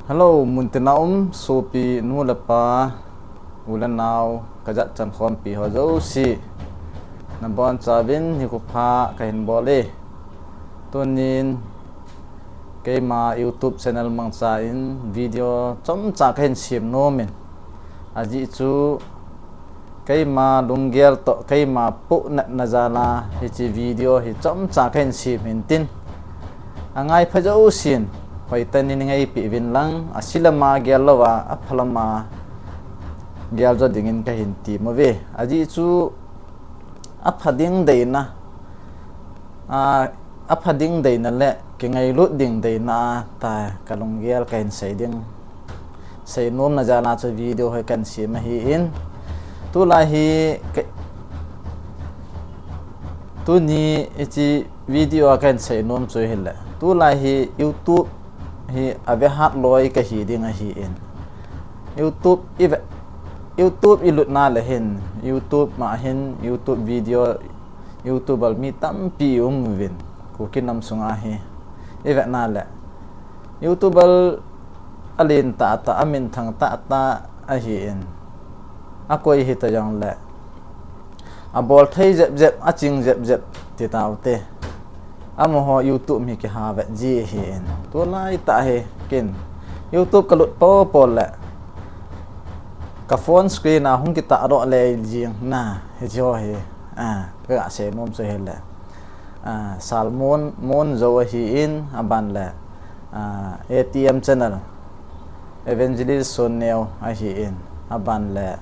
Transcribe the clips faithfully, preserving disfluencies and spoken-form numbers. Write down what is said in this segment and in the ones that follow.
Hello, muntina um sopi nu le pa, u le nau, kajat chan khompi ho jouse, nabon chauvin nikho pha kahin bol e. Tunin keima YouTube channel mangchan video chomcha kahin sem nom in, ajeh chu keima lunggel toh keima pohnatna jal a hiche video hi chomcha kahin sem hin tin, angaipha jousen hoitah in neipi uvin lang, ase lama gel louva apha lama gel jo dingin kahin tem uve. Ajeh chu apha ding deina, a, apha ding deina le kingailut ding deina a ta kalunggel kahin sei ding, seinomna jal a chu video hi kahin sem ahin, tulai hi ka, tuni hiche video a kahin seinom chu hile, tulai hi YouTube hi ave hat loi kahi ding ahin, YouTube ive, YouTube ilutna le hin, YouTube ma hin, YouTube video, YouTuber mi tampi um uvin, Kuki nam sunga hi ivetna le, YouTuber alen tahtah, aminthang tahtah ahin, akoi hita jongle, abol thei jep jep, aching jep jep ti taute, amaho YouTube hi kiha vet ji ahin, tulai tah hi ken YouTube kalut popo le, ka phone screen a hung kitahdoh le jing na, hiche ho hi, a, kaseinom chu hile, a, Salmon, Mon Jou ahin, aban le, a, ATM channel, Evangelist Sonneo ahin, aban le,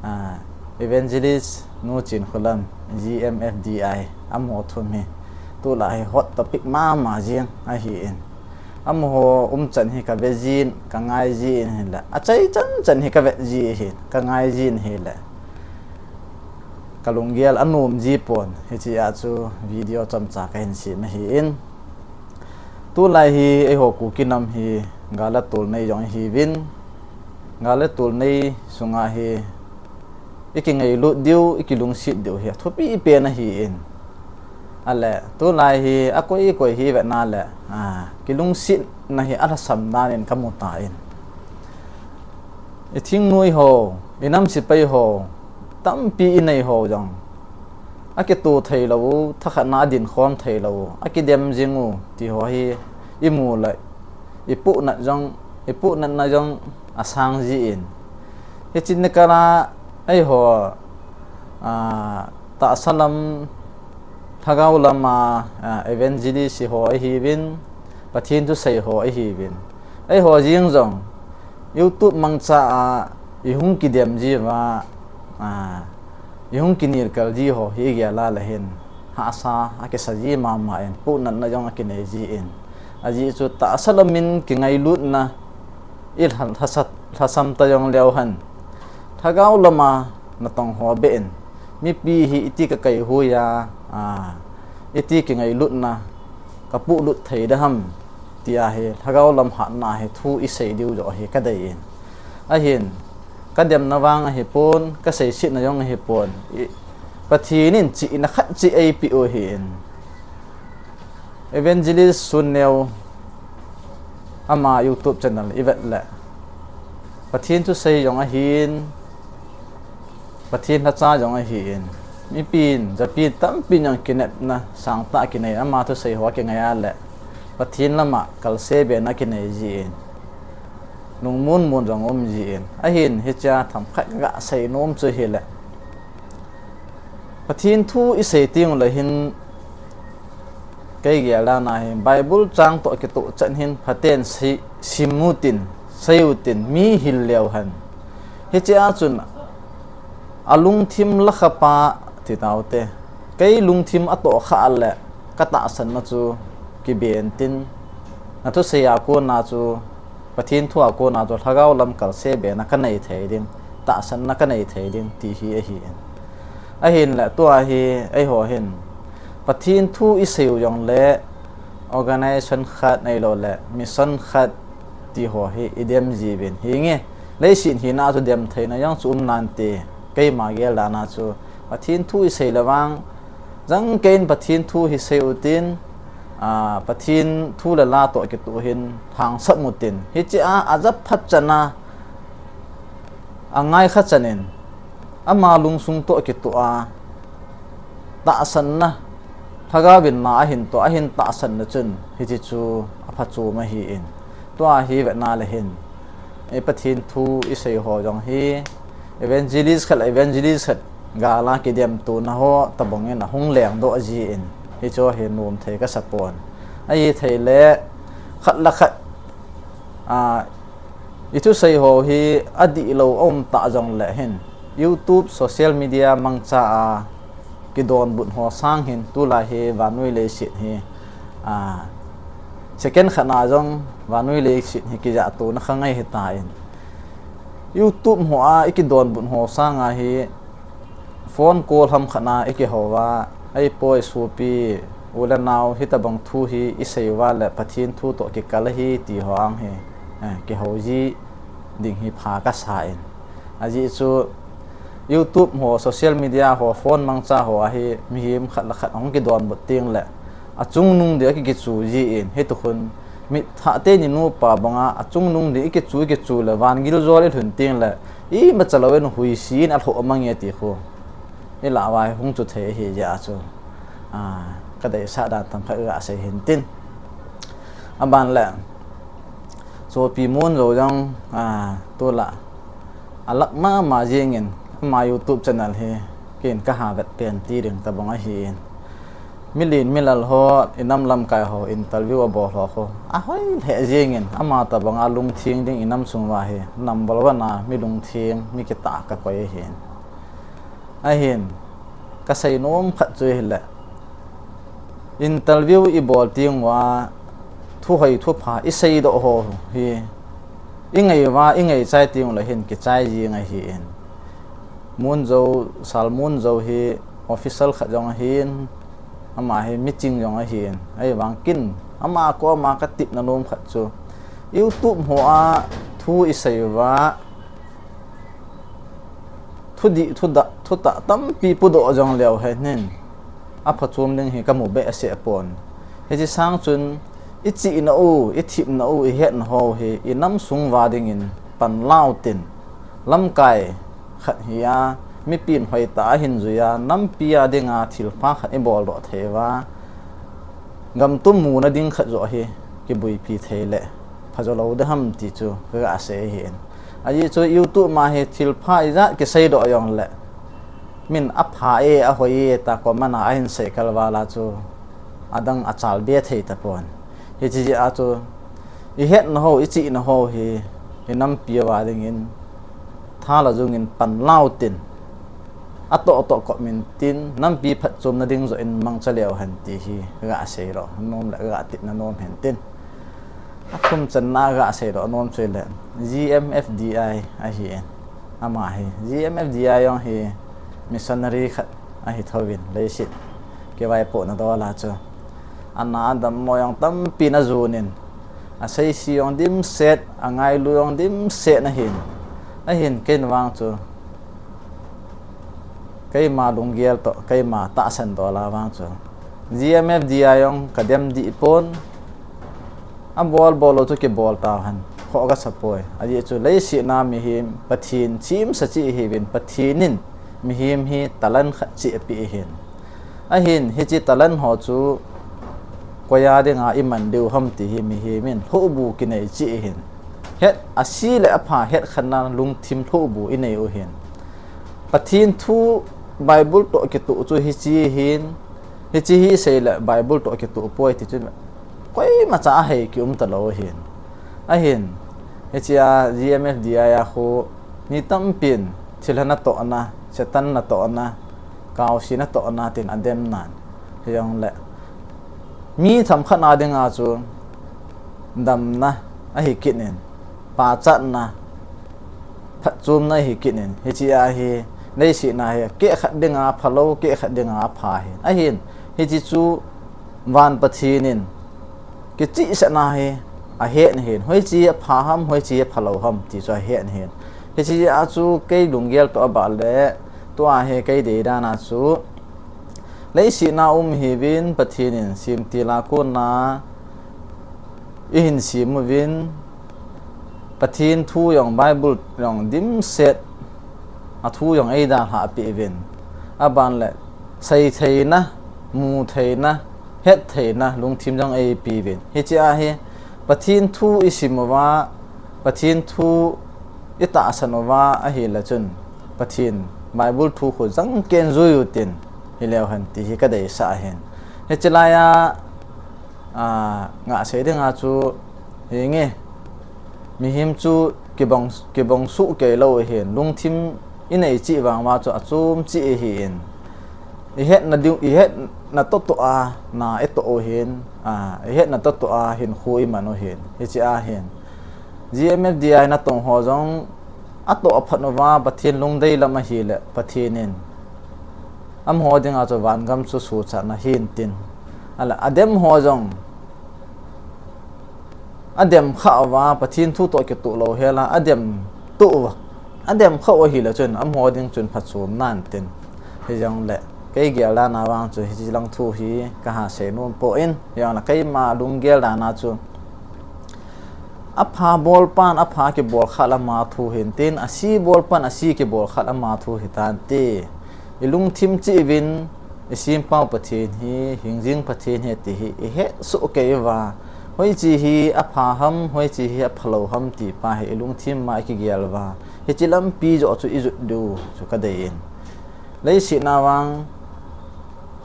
a, Evangelist Nu Chinkholam, GMFDI, amaho thum hi tulai hi hot topic mama jing ahin, amaho umchan hi kave jin, kangai jin hile, achai chan chan hi kavet ji ahin, kangai jin hile, kalunggel anom ji pon, hiche a chu video chomcha kahin sem ahin, tulai hi eiho Kuki nam hi gal le tol nei jong ihiuvin, gal le tol nei sunga hi ikingailut diu, ikilungset diu hi athupi pen ahin, ale tulai hi akoi koi hi vetna le, a, kilungsetna hi alhasam dan in kamu tan, ithingnoi ho, inam sepai ho, tampi inei ho jong akitoh theilou, thakhatna adinkhom theilou, akidem jing u ti ho hi imu le, ipohnat jong, ipohnatna jong asang jin, hiche nikho a eiho, a, tahsa lam, lhagao lama, a, evangelist ho ihiuvin, Pathen thusei ho ihiuvin, eiho jeng jong YouTube mangcha a ihung kidem jiuva, a, ihung kinelkal ji ho hi igel a le hin, hahsa akisa ji mama in, pohnatna jong akinei jin, ajeh chu tahsa lam in kingailutna ilha, lhasa, lhasam ta jong leu hen, lhagao lama natong ho beh in, mipi hi iti kakaihui a, a, iti kingailutna kapohlut thei dem ham, tia hi lhagao lam hatna hi thu isei diu joh hi kadei in, ahin, kademna vang ahipon, kaseisetna jong ahipon, i, Pathen in chihna khat cheh eipeh u ahin, Evangelist Sonneo, ama YouTube channel ivet le, Pathen thusei jong ahin, Pathen lhacha jong ahin, mipin, japin tampin jong kinepna sangtah kinei, ama thusei ho akingai a le, Pathen lama kalse bena kinei jin, lungmon mon jong um jin, ahin, hichea themkhat kaga seinom chu hile, Pathen thu isei teng ule hin, kei gel dan a hi Bible chang toh kitoh chan hin phaten sei, sim utin, sei utin, mi hil leu hen, hichea chun alungthim lakhapa ti taute, kei lungthim atohkhah le katahsanna chu kibe intin, nathusei a kona chu, Pathen thu a kona chu lhagao lam kalse bena kanei thei ding, tahsanna kanei thei ding ti hi ahin, ahinle tua hi eiho hin Pathen thu isei u jongle, organisation khat ahiloule mission khat ti ho hi idem jiuvin, hinge, leiset hina chu dem theina jong chu um nante, keima gel dan a chu, Pathen thu isei le vang, jangkeiyin Pathen thu hi sei utin, a, Pathen thu le la toh kitoh hin thangsap utin. Hichea ajaphat chana angaikha chanin, ama lungsung toh kitoh a tahsanna, lhagaovin na ahin toh, ahin tahsanna chun hiche chu aphachom ahin. Tua hi vetna le hin, i Pathen thu isei ho jong hi evangelist khat le evangelist khat gal a kidemtona ho tobangin ahung lengdoh jin, hichu hi nomthei kasapon. Ahithei le khat le khat, a, ithusei ho hi adihlou aum tah jongle hin, YouTube, social media mangcha a kidonbut ho sang hin tulai hi vannoi leiset hi, a, second khat na jong vannoi leiset hi kijahto na kha ngai hitan. YouTube ho a ikidonbut ho sanga hi phone call ham khat na ikihou a, "Ei poi sopi, u le nao, hitobang thu hi isei uva le Pathen thu toh kikal ahi," ti ho ang hi, eh, kihou ji ding hi pha kasan. Ajeh chu YouTube ho, social media ho, phone mangcha ho a hi mihem khat le khat ahung kidonbut tengle achungnung dia kikichu jin, hitukhun mithah teni nupa banga achungnung dia ikichu, ikichu le vangil jol ilhun tengle imacha louvin huisin alhoh mange ti khu ilah uva hi hung chu thei ahi jeh a chu, a, kadeisah dan tamkhat gasei hintin. Aban le, sopi Munjou jong, a, tulai alak mama jengin, ama YouTube channel hi ken kaha vet pen ti ding tobang ahin. Milen milal ho, inam lamkai ho interview abol ho khu ahoi lheh jengin, ama tobanga lungtheng ding inam sung uva hi number one a mi lungtheng, mi kitah kakoi ahin. Ahin, kasei nom khat chu hile, interview ibol teng uva, thuhoi thupha iseidoh ho hi, ingai uva, ingaichai teng ule hin kichai jeng ahin. Munjou, Sal Munjou hi official khat jong ahin, ama hi miching jong ahin. Ahivang ken, ama koma katepna nom khat chu, YouTube ho a thu isei uva, thudih, thudah, thutah tampi pudoh jong leu hen hin, aphachom ding hi kamu behseh pon. Hiche sang chun, ichihna u, ithemna u, ihetna ho hi inam sung uva dingin panla utin. Lamkai khat hi a, mipin hoitah a hin jui a, nampi a dinga thilpha khat iboldoh thei uva, gamtum muna ding khat joh hi kibuipi thei le phajo lou ding ham ti chu kagasei ahin. Ajeh chu YouTube ma hi thilpha ijat kiseidoh jongle, min apha e, ahoi e tia comment a ahin sei kal val a chu adang achal be thei tapon. Hiche jeh a chu ihetna ho, ichihna ho hi inampi uva dingin tha le jungin panla utin, atoh toh kop intin, nampi phatchomna ding joh in mangcha leu hen ti hi gasei nom le gatepna nom hen tin. Athum channa gaseidoh nom chu hile, G M F D I ahin. Ama hi, G M F D I jong hi missionary khat ahi thouvin, leiset kivaipohna dol a chu ana adammo jong tampin ajonin, aseise jong dimset, angailu jong dimset ahin. Ahin, kein vang chu keima lunggel toh keima tahsan dol a vang chu, G M F D I jong kadem dih pon, abol bol lou chu kibol tauhen, khoh kasapoi. Ajeh chu leiset a mihem, Pathen chimsa cheh ihiuvin, Pathen in mihem hi talent khat cheh apeh ahin. Ahin, hiche talent ho chu koiya dinga iman diu ham ti hi mihem in lhohbu kinei cheh ahin. Het, ase le apha hetkhenna lungthim lhohbu inei u ahin. Pathen thu Bible toh kitoh chu hiche hin, hiche hi seile Bible toh kitoh poi ti chu koimacha ahei kium talou ahin. Ahin, hichea G M F D I a khu mi tampin thilha natohna, Satan natohna, kaose natohna tin adem nan, hijongle mi themkhat na dinga chu damna ahi kit in, pachatna, phatchomna ahi kit in, hichea hi leiset a hi kehkhat dinga phalou, kehkhat dinga apha ahin. Ahin, hiche chu van Pathen in kichihsahna hi ahet ahin, hoiche apha ham, hoiche aphalou ham ti chu ahet ahin. Hichea chu kei lunggel toh abah le, tua hi kei deidan a chu Leiset a um ihiuvin, Pathen in semtil a kona ihin sem uvin, Pathen thu jong, Bible jong dimset a thu jong eidalhah peh uvin. Aban le, seitheina, mutheina, hettheina lungthim jong eipeuvin. Hiche ahi, Pathen thu isim uva, Pathen thu itahsan uva ahile chun, Pathen Bible thu khu jangken jui utin, hileu hen ti hi kadeisah ahin. Hiche laiya, a, ngah sei dinga chu, hinge, mihem chu kibang, kibang suh kei lou ahin, lungthim inei cheh vang uva chu achom cheh ahin. Ihetna diu, ihetna toh toh a na itoh u ahin, a, ihetna toh toh a hinkho iman u ahin, hiche ahin. G M F D I natong ho jong atoh aphat uva Pathen lungdei lam ahile Pathen in amaho dinga chu vangam chu suhchatna ahin tin. Ahile adem ho jong adem khah uva, Pathen thu toh kitoh lou hela, adem toh uva, adem khah u ahile chun, amaho ding chun phachom nan tin. Hijongle, kei gel dan a vang chu, hiche lang thu hi kaha sei nom poi, hijongle keima lunggel dan a chu, apha bolpan apha kibol khat le ama thu hintin, ase bolpan ase kibol khat le ama thu hitante. Ilungthim cheh uvin, isempau Pathen hi, hingjing Pathen hi ti hi ihetsoh kei uva, hoiche hi apha ham, hoiche hi aphalou ham ti pa hi ilungthim ma ikigel uva, hiche lampi joh chu ijot diu chu kadei in. Leiset a vang,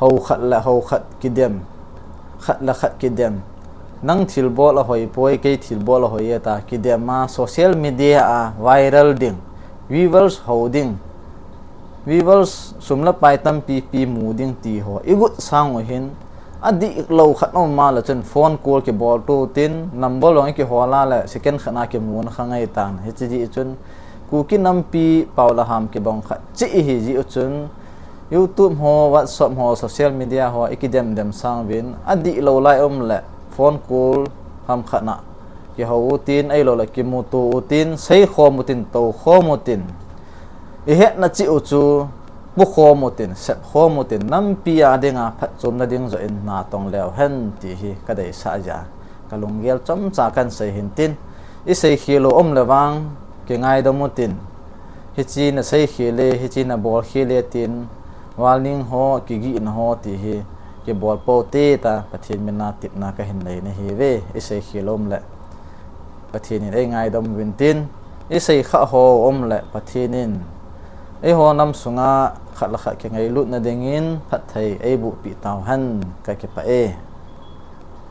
hou khat le hou khat kidem, khat le khat kidem. Nang thilbol ahoi poi, kei thilbol ahoi e ta, kidem a, social media a viral ding, viewers ho ding, viewers sum le pai tampi pi mu ding ti ho igot sang u hin, adihlou khat aum a le chun phone call kibol to tin, number jong ikihol a le second khat a kimu na kha ngai tan. Hiche jeh chun Kuki nampi pao le ham kibang khat cheh ihi jeh u chun, YouTube ho, WhatsApp ho, social media ho ikidem dem sang uvin, adihlou lai um le phone call ham khat a kihou utin, ahilou le kimuto utin, seikhom utin, toukhom utin, ihetna cheh u chu pukhom utin, sepkhom utin, nampi a dinga phatchomna ding joh in natong leu hen ti hi kadeisah jeh a, kalunggel chomcha kahin sei hintin, iseikhel u um le vang kingaidam utin, hiche naseikhel e, hiche nabolkhel e tin, warning ho, kigihna ho ti hi kibol pou hite ta, Pathen mina tepna kahin nei nahiuve, iseikhel u um le Pathen in eingaidam uvin tin, iseikhah ho um le Pathen in eiho nam sunga khat le khat kingailutna dingin phatthei eibohpeh tauhen, kakipah e.